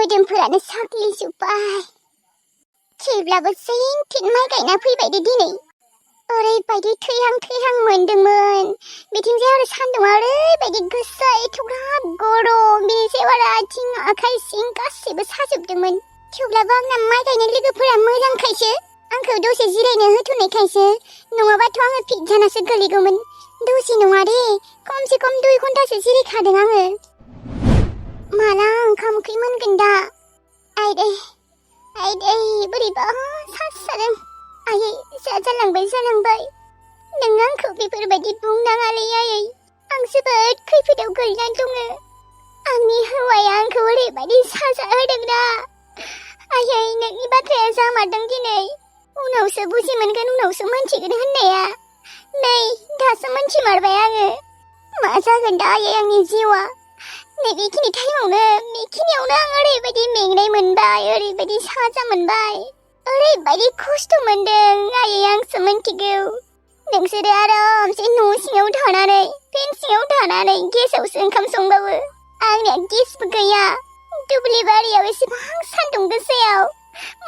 मोदोमफोरानो साग्लिजोब्बाय। थेवब्लाबो जेन-थेन माइ गायना फैबाय दे दिनै। ओरैबायदि थैहां मोनदोंमोन। बिथिंजाय आरो सान्दुंआ ओरैबायदि गोसा, एथ'ग्राब गरम। बेनि सायाव आरो आथिं आखाइ सिं गासैबो साजोबदोंमोन। थेवब्लाबो आंना माइ गायनाय लोगोफोरा मोजांखायसो, आंखौ दसे जिरायनो होथ'नायखायसो, नङाबाथ' आङो फिट जानासो गोलैगौमोन। दसे नङा दे, खमसे खम 2 घन्टासो जिरायखादों आङो। माला ओंखाम ओंख्रि मोनगोन दा? आइदै बोरैबा सासादों। आयै जालांबाय। नों आंखौ बेफोरबायदि बुंनाङालै आयै। आं जोबोद खैफोदाव गोलैनानै दङ। आंनि हौवाया आंखौ ओरैबायदि साजा होदोंना। आयै नोंनि बाथ्राया जामारदों दिनै। उनावसो बुजि मोनगोन, उनावसो मोनथिगोन होननाया। नै दासो मोनथिमारबाय आङो। मा जागोन दा आयै आंनि जिउआ? नैबेखिनि टाइमावनो आं ओरैबायदि मेंनाय मोनबाय, ओरैबायदि साजा मोनबाय, ओरैबायदि खस्थ' मोनदों आयै आंसो मोनथिगौ। नोंसोरो आरामसे न' सिङाव थानानै, फेन सिङाव थानानै गेसावसो ओंखाम संबावो। आंनिया गेसबो गैया। दुब्लि बारियाव एसेबां सान्दुं गोसायाव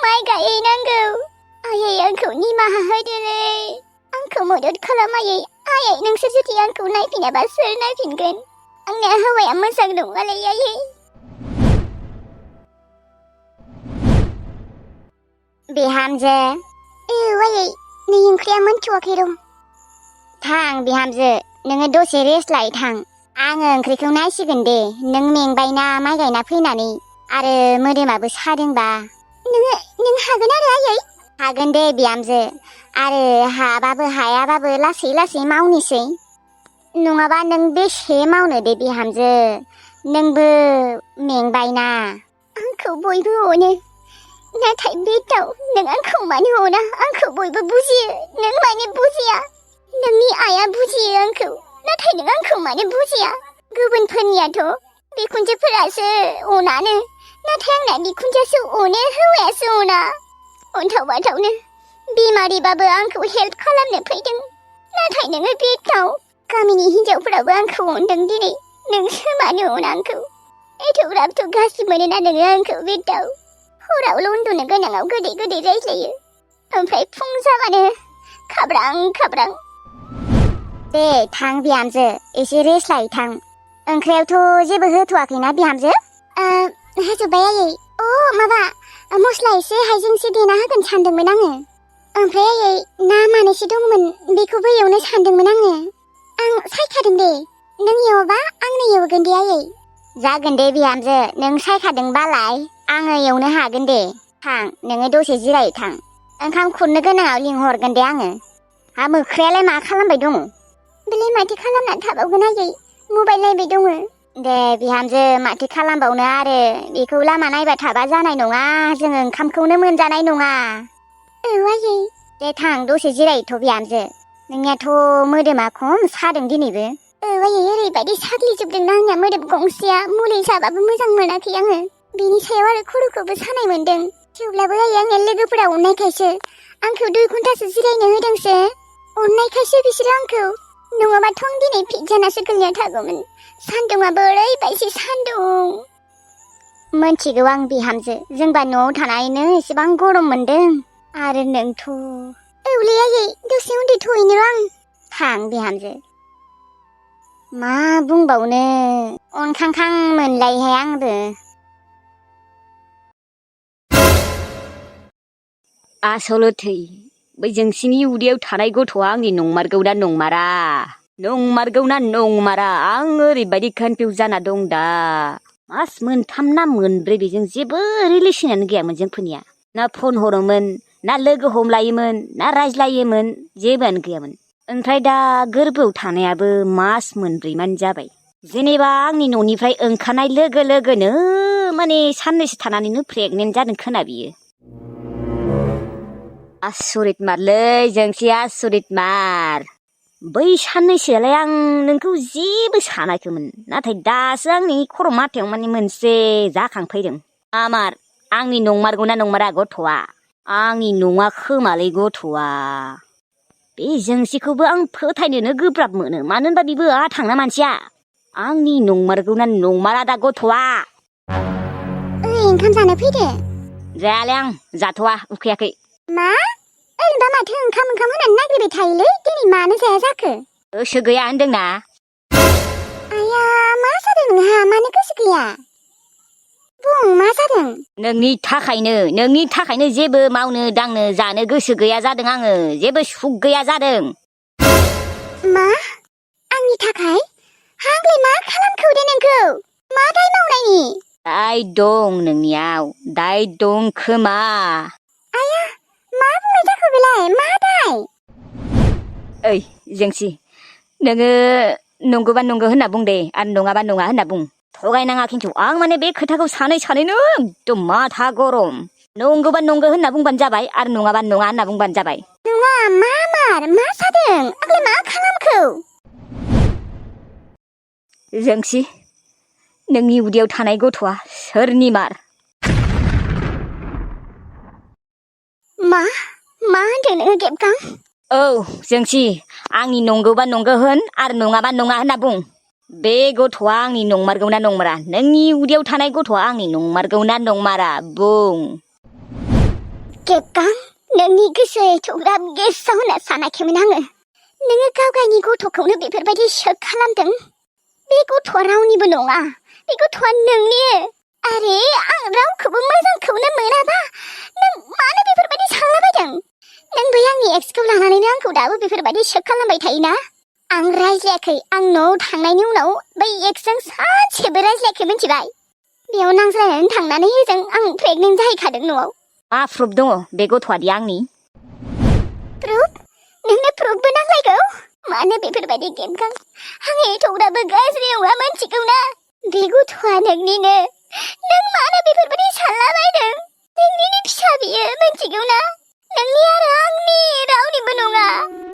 माइ गायहैनांगौ। आयै आंखौ निमाहा होदोलै। आंखौ मदद खालाम आयै। नोंसोर जुदि आंखौ नायफिनाबा सोर नायफिनगोन? आंनिया हौवाया मोजां नङालै आयै। बिहामजो। औ आयै, नै ओंख्रिया मोनथ'वाखै र'। थां बिहामजो, नोङो दसे रेस्ट लायै थां। आङो ओंख्रिखौ नायसिगोन दे। नों मेंबायना माइ गायना फैनानै, आरो मोदोमाबो सादोंबा। नों हागोन आरो आयै? हागोन दे बिहामजो, आरो हाबाबो हायाबाबो लासै मावनोसै। नङाबा नों बेसे मावनो दे बिहामजो, नोंबो मेंबायना। आंखौ बयबो अनो, नाथाय बे दाउ नों आंखौ मानो अना? आंखौ बयबो बुजियो, नों मानो बुजिया? नोंनि आइया बुजियो आंखौ, नाथाय नों आंखौ मानो बुजिया? गुबुनफोरनियाथ' बिखुनजोफोरासो अनानो, नाथाय आंना बिखुनजोआसो अनो, हौवायासो अना। अन्थाव बाथावनो बेमारिबाबो आंखौ हेल्प खालामनो फैदों, नाथाय नोङो बे दाउ। गामिनि हिनजावफोराबो आंखौ अनदों दिनै, नोंसो मानो अना आंखौ? एथ'ग्राबथ' गाज्रि मोनोना नोङो आंखौ बे दाउ? हरावल' उन्दुनो गोनाङाव गोदै रायज्लायो, ओमफ्राय फुं जाबानो खाब्रां। दे थां बिहामजो, एसे रेस्ट लायै थां। ओंख्रियावथ' जेबो होथ'वाखैना बिहामजो? होजोब्बाय आयै। माबा मस्ला एसे हाइजेंसो देना होगोन सानदोंमोन आङो। ओमफ्राय आयै ना मानैसो दंमोन, बेखौबो एवनो सानदोंमोन आङो। आं सायखादों दे, नों एवोबा आंनो एवगोन दे आयै। जागोन दे बिहामजो, नों सायखादोंबालाय आङो एवनो हागोन दे। थां नोङो दसे जिरायै थां, ओंखाम खुरनो गोनाङाव लिंहरगोन दे आङो। हा मोख्रायालाय मा खालामबाय दङ? बेलाय माथो खालामनानै थाबावगोन आयै, मबाइल नायबाय दङ। दे बिहामजो माथो खालामबावनो आरो, बेखौ लामा नायबा थाबा जानाय नङा, जोङो ओंखामखौनो मोनजानाय नङा। औ आयै। दे थां दसे जिरायथ' बिहामजो, नोंनियाथ' मोदोमा खम सादों दिनैबो। औ आयै, ओरैबायदि साग्लिजोबदोंना आंनिया मोदोम गंसेया, मुलि जाबाबो मोजां मोनाखै आङो। बेनि सायाव आरो खर'खौबो सानाय मोनदों। थेवब्लाबो आयै आंनिया लोगोफोरा अननायखायसो, आंखौ 2 घन्टासो जिरायनो होदोंसो। अननायखायसो बिसोरो आंखौ, नङाबाथ' आं दिनै फिट जानासो गोलैना थागौमोन। सान्दुंआबो ओरैबायदि सान्दुं। मोनथिगौ आं बिहामजो, जोंबा न'आव थानानैनो एसेबां गरम मोनदों, आरो नोंथ'। औलै आयै, दसे उन्दुथ'हैनो आं। थां बिहामजो। मा बुंबावनो, अनखांखां मोनलायहाय आंबो। आसलथै बै जोंसिनि उदैयाव थानाय गथ'आ आंनि नंमारगौ ना नंमारा? आं ओरैबायदि कनफिउज जाना दं दा। मास मोनथाम ना मोनब्रै बेजों जेबो रिलेसनानो गैयामोन जोंफोरनिया। ना फन हरोमोन, ना लोगो हमलायोमोन, ना रायज्लायोमोन, जेबोआनो गैयामोन। ओमफ्राय दा गोरबोआव थानायाबो मास मोनब्रैमानो जाबाय। जेनेबा आंनि न'निफ्राय ओंखारनाय लोगो लोगोनो माने साननैसो थानानैनो प्रेगनेन्ट जादों खोना बियो। आसरित मारलै जोंसि, आसरित मार। बै साननैसोआलाय आं नोंखौ जेबो सानाखैमोन, नाथाय दासो आंनि खर' माथायाव माने मोनसे जाखांफैदों। आमार आंनि नंमारगौ ना नंमारा गथ'आ? आंनि नङा खोमालै गथ'आ। बे जोंसिखौबो आं फोथायनोनो गोब्राब मोनो, मानो होनबा बेबो आथांना मानसिया। आंनि नंमारगौ ना नंमारा दा गथ'आ? ओइ ओंखाम जानो फैदो? जायालै आं जाथ'वा उखैयाखै। मा? ओरैनोबा माथो ओंखाम होननानै नागिरबाय थायोलै, दिनै मानो जाया जाखो? गोसो गैया होनदोंना। आया मा जादों नोंहा? मानो गोसो गैया? बुं मा जादों? नोंनि थाखायनो जेबो मावनो दांनो जानो गोसो गैया जादों आङो। जेबो सुख गैया जादों। मा? आंनि थाखाय? आंलाय मा खालामखो दे नोंखौ? मा दाय मावनायनि? दाय दं नोंनियाव, दाय दं खोमा। आया मा बुंनाय जाखो बेलाय? मा दाय? ओइ जोंसि, नोङो नंगौबा नंगौ होनना बुं दे, आरो नङाबा नङा होनना बुं। थगायनाङा खिन्थु। आं माने बे खोथाखौ सानैनो एकदम माथा गरम। नंगौबा नंगौ होनना बुंबानो जाबाय, आरो नङाबा नङा होनना बुंबानो जाबाय। नङा, मा जादों? आंलाय मा खालामखो? जोंसि, नोंनि उदैयाव थानाय गथ'आ सोरनिमार? मा होनदों नोङो गेबगां? औ जोंसि, आंनि नंगौबा नंगौ होन, आरो नङाबा नङा होनना बुं। बे गथ'आ आंनि नंमारगौ ना नंमारा? नोंनि उदैयाव थानाय गथ'आ आंनि नंमारगौ ना नंमारा? बुं। गेबगां, नोंनि गोसोआ एथ'ग्राब गेसाव होनना सानाखैमोन आङो। नोङो गाव गावनि गथ'खौनो बेफोरबायदि शक खालामदों। बे गथ'आ रावनिबो नङा, बे गथ'आ नोंनि। आरे आं रावखौबो मोजांखौनो मोनाबा नों मानो बेफोरबायदि सानलाबायदों? नों बै आंनि एक्सखौ लानानैनो आंखौ दाबो बेफोरबायदि शक खालामबाय थायोना? आं रायज्लायाखै। आं न'आव थांनायनि उनाव बै एक्सजों सानसेबो रायज्लायाखै, मिथिबाय? बेयाव नांज्लायनानै थांनानै होजों आं प्रेगनेन्ट जाहैखादों न'आव। मा प्रुफ दङ बे गथ'आदि आंनि? प्रुफ? नोंनो प्रुफबो नांलायगौ? मानो बेफोरबायदि गेबगां? आं एथ'ग्राबो गाज्रि नङा, मिथिगौ ना? बे गथ'आ नोंनिनो। नों मानो बेफोरबायदि सानलाबायदों? नोंनिनो फिसा बियो, मिथिगौ ना? नोंनि आरो आंनि रावनिबो नङा।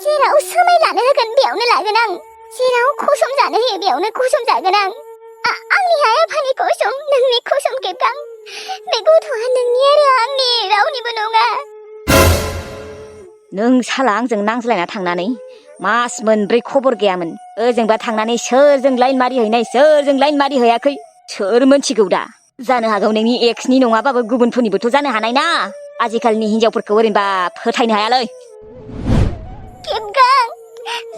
जेराव सोमाय लानो होगोन बेयावनो लागोन आं। जेराव कसम जानो होयो बेयावनो कसम जागोन आं। आंनि आइ आफानि कसम, नोंनि कसम गेबगां। बे गथ'आ नोंनि आरो आंनि रावनिबो नङा। नों साला आंजों नांज्लायना थांनानै मास मोनब्रै खबर गैयामोन। ओजोंबा थांनानै सोरजों लाइन मारिहैनाय, सोरजों लाइन मारिहैयाखै सोर मोनथिगौ दा? जानो हागौ नोंनि एक्सनि नङाबाबो गुबुनफोरनिबोथ' जानो हानाय ना। आजिखालिनि हिनजावफोरखौ ओरैनोबा फोथायनो हायालै। गेबगां,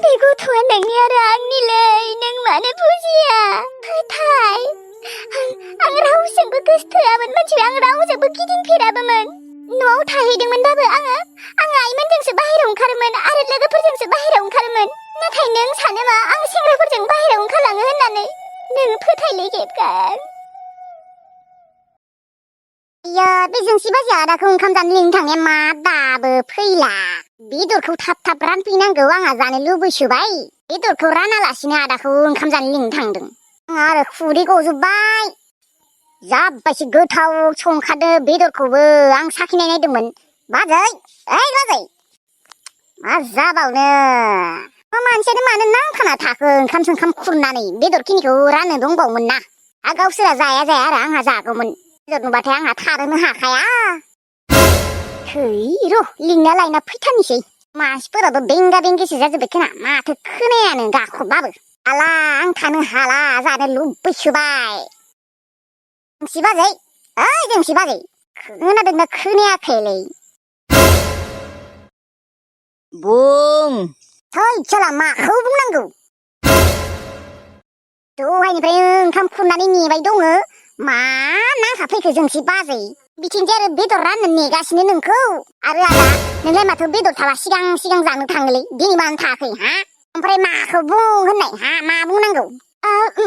बे गथ'आ नोंनि आरो आंनिलै। नों मानो बुजिया? फोथाय। आं रावजोंबो गोसथोआमोन, मिथिबाय? आं रावजोंबो गिदिंफेराबोमोन। न'आव थाहैदोंमोनबाबो आङो आइमोनजोंसो बाहेरायाव ओंखारोमोन आरो लोगोफोरजोंसो बाहेरायाव ओंखारोमोन। नाथाय नों सानो मा आं सेंग्राफोरजों बाहेरायाव ओंखारलाङो होननानै? नों फोथायलै गेबगां। इयो, बे जोंसि बाजै आदाखौ ओंखाम जानो लिंनो थांनाया मा दाबो फैला? बेदरखौ थाब रानफैनांगौ, आंहा जानो लुबैसोबाय। बेदरखौ रानालासिनो आदाखौ ओंखाम जानो लिंनो थांदों। आंहा आरो खुदै गजोब्बाय। जाबायसो गोथाव संखादो बेदरखौबो। आं साखिनाय नायदोंमोन। बाजै, ओइ बाजै, मा जाबावनो? मानसियानो मानो नांखाना थाखो ओंखाम सोंखाम खुरनानै? बेदरखिनिखौ राननो दंबावोमोन ना। गावसोरा जाया आरो आंहा जागौमोन। बेदर नुबाथाय आंहा थानोनो हाखाया। थै र' लिंना लायना फैथारनोसै। मानसिफोराबो बेंगा बेंगिसो जाजोब्बाय खोना। माथो खोनायानो गाख्रबबाबो। हाला, आं थानो हाला, जानो लुबैसोबाय। जोंसि बाजै, ओइ जोंसि बाजै, खोनादोंना खोनायाखैलै? बुं। थै साला, माखौ बुंनांगौ? दहायनिफ्राय ओंखाम खुरनानै नेबाय दङ। मा नांखाफैखो जोंसि बाजै? बिथिंजाय आरो बेदर राननो नेगासिनो नोंखौ। आरो आदा, नोंलाय माथो बेदर थाबा सिगां जानो थाङोलै? दिनै मानो थाङाखै हा? ओमफ्राय माखौ बुं होननाय हा? मा बुंनांगौ?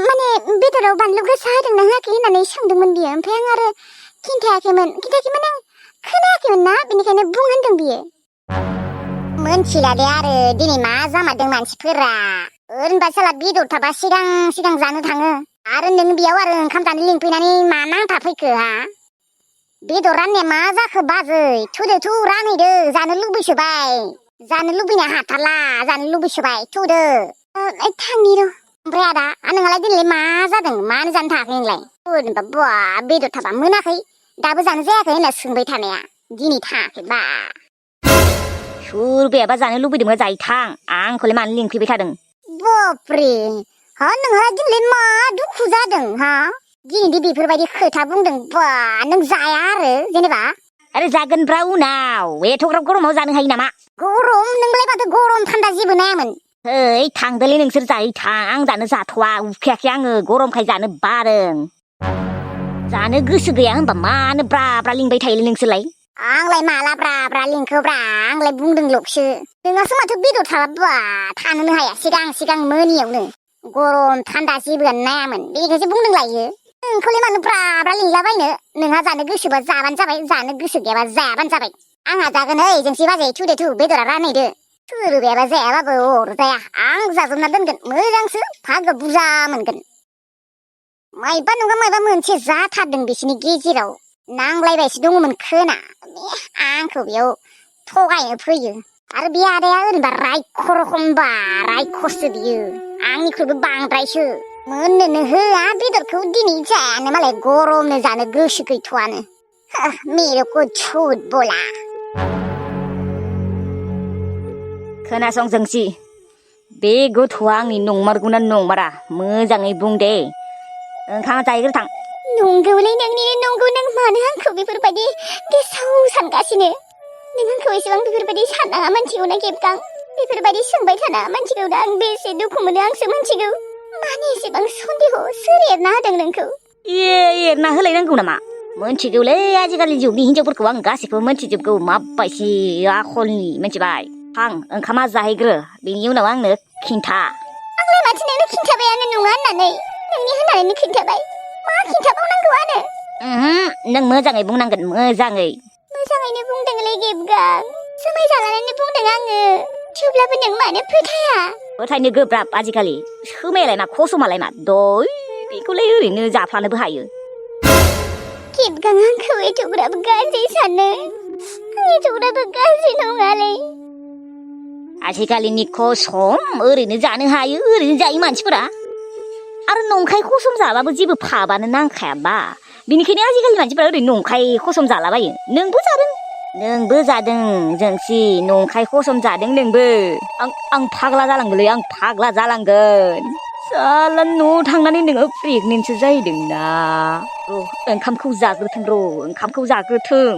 माने बेदराव बानलु गोसा होदोंना होआखै होननानै सोंदोंमोन बियो। ओमफ्राय आं आरो खिन्थायाखैमोन आं खोनायाखैमोन ना, बेनिखायनो बुं होनदों बियो। मोनथिला दे आरो दिनै मा जामारदों मानसिफोरा। ओरैनोबा साला बेदर थाबा सिगां जानो थाङो। आरो नों बेयाव आरो ओंखाम जानो लिंफैनानै मा नांथाफैखो हा? बेदर राननाया मा जाखो बाजै? थुदो रानहैदो, जानो लुबैसोबाय। जानो लुबैनो हाथारला, जानो लुबैसोबाय, थुदो। थांनि र'। ओमफ्राय आदा, नोंहालाय दिनैलाय मा जादों? मानो जानो थाङाखै नोंलाय? ओरैनोबा बा बेदर थाबा मोनाखै, दाबो जानो जायाखै होनना सोंबाय थानाया। दिनै थाङाखै बा। सुरबायाबा जानो लुबैदोंबा जायो थां। आंखौलाय मानो लिंफैबाय थादों? बाप्रे, नोंहा दिनैलाय मा दुखु जादों हा? दिनैदि बेफोरबायदि खोथा बुंदों बा नों जाया आरो जेनेबा आरो जागोनब्रा उनाव एथ'ग्राब गरमाव जानो हायो नामा गरम नोंलाय माथो गरम थान्दा जेबो नायामोन ओइ थांदोलै नोंसोर जायै थां आं जानो जाथ'वा उखैयाखै आङो गरमखाय जानो बादों जानो गोसो गैया होनबा मानो ब्रा ब्रा लिंबाय थायोलै नोंसोरलाय आंलाय माला ब्रा ब्रा लिंखोब्रा आंलाय बुंदोंल'सो नोंहासो माथो बेदर थाबा थानोनो हाया सिगां मोनियावनो गरम थान्दा जेबोआनो नायामोन बेखायसो बुंदों लायो नोंखौलाय मानो ब्रा ब्रा लिंलाबायनो नोंहा जानो गोसोबा जाबानो जाबाय जानो गोसो गैयाबा जायाबानो जाबाय आंहा जागोन ओइ जोंसि बाजै थुदो थु बेदरा रानहैदो सोरबायाबा जायाबाबो अरजाया आं जाजोबना दोनगोन मोजांसो भागो बुरजा मोनगोन मायबा नङा मायबा मोनसे जाथारदों बिसिनि गेजेराव नांलायबायसो दङमोन खोना आंखौ बेयाव थगायनो फैयो आरो बे आदाया ओरैनोबा रायख'रखमबा रायख'सो बियो आंनिख्रुइबो बांद्रायसो मोननोनो होआ बेदरखौ दिनै जायानो मालाय गरमनो जानो गोसो गैथ'आनो मेर'खौ छुट बोला खोनासं जोंसि बे गथ'आ आंनि नंमारगौना नंमारा मोजाङै बुं दे ओंखाम जाहैग्रो थां नंगौलै नोंनिनो नंगौ नों मानो आंखौ बेफोरबायदि गेसाव सानगासिनो नों आंखौ एसेबां बेफोरबायदि साननाङा मिथिगौना गेबगां बेफोरबायदि सोंबाय थानाङा मिथिगौना आं बेसे दुखु मोनो आंसो मिथिगौ मानो एसेबां सन्देह सोर एरना होदों नोंखौ एरना होलायनांगौ नामा मिथिगौलै आजिखालि जुगनि हिनजावफोरखौ आं गासैखौबो मिथिजोबगौ माबायदि आखलनि मिथिबाय थां ओंखामा जाहैग्रो बेनि उनाव आंनो खिन्था आंलाय माथो नोंनो खिन्थाबायानो नङा होननानै नोंनि होननानैनो खिन्थाबाय मा खिन्थाबावनांगौआनो नों मोजाङै बुंनांगोन मोजाङैनो बुंदोंलै गेबगां जुमाय जालानानै बुंदों आङो थेवब्लाबो नों मानो फोथायनो गोब्राब आजिखालि सोमायालाय मा खसमालाय मा दय बेखौलाय ओरैनो जाफ्लानोबो हायो गेबगां आंखौ एथ'ग्राब गाज्रि सानो आं एथ'ग्राबो गाज्रि नङालै आजिखालिनि खसम ओरैनो जानो हायो ओरैनो जायो मानसिफोरा आरो नंखाय खसम जाबाबो जेबो फाबानो नांखायाबा बिनिखायनो आजिखालि मानसिफोरा ओरैनो नंखाय खसम जालाबायो नोंबो जादों जोंसि नंखाय खसम जादों नोंबो आं फाग्ला जालांगोनलै आं फाग्ला जालांगोन साला न'आव थांनानै नोङो प्रेगनेन्टसो जाहैदोंना ओंखामखौ जाग्रोथों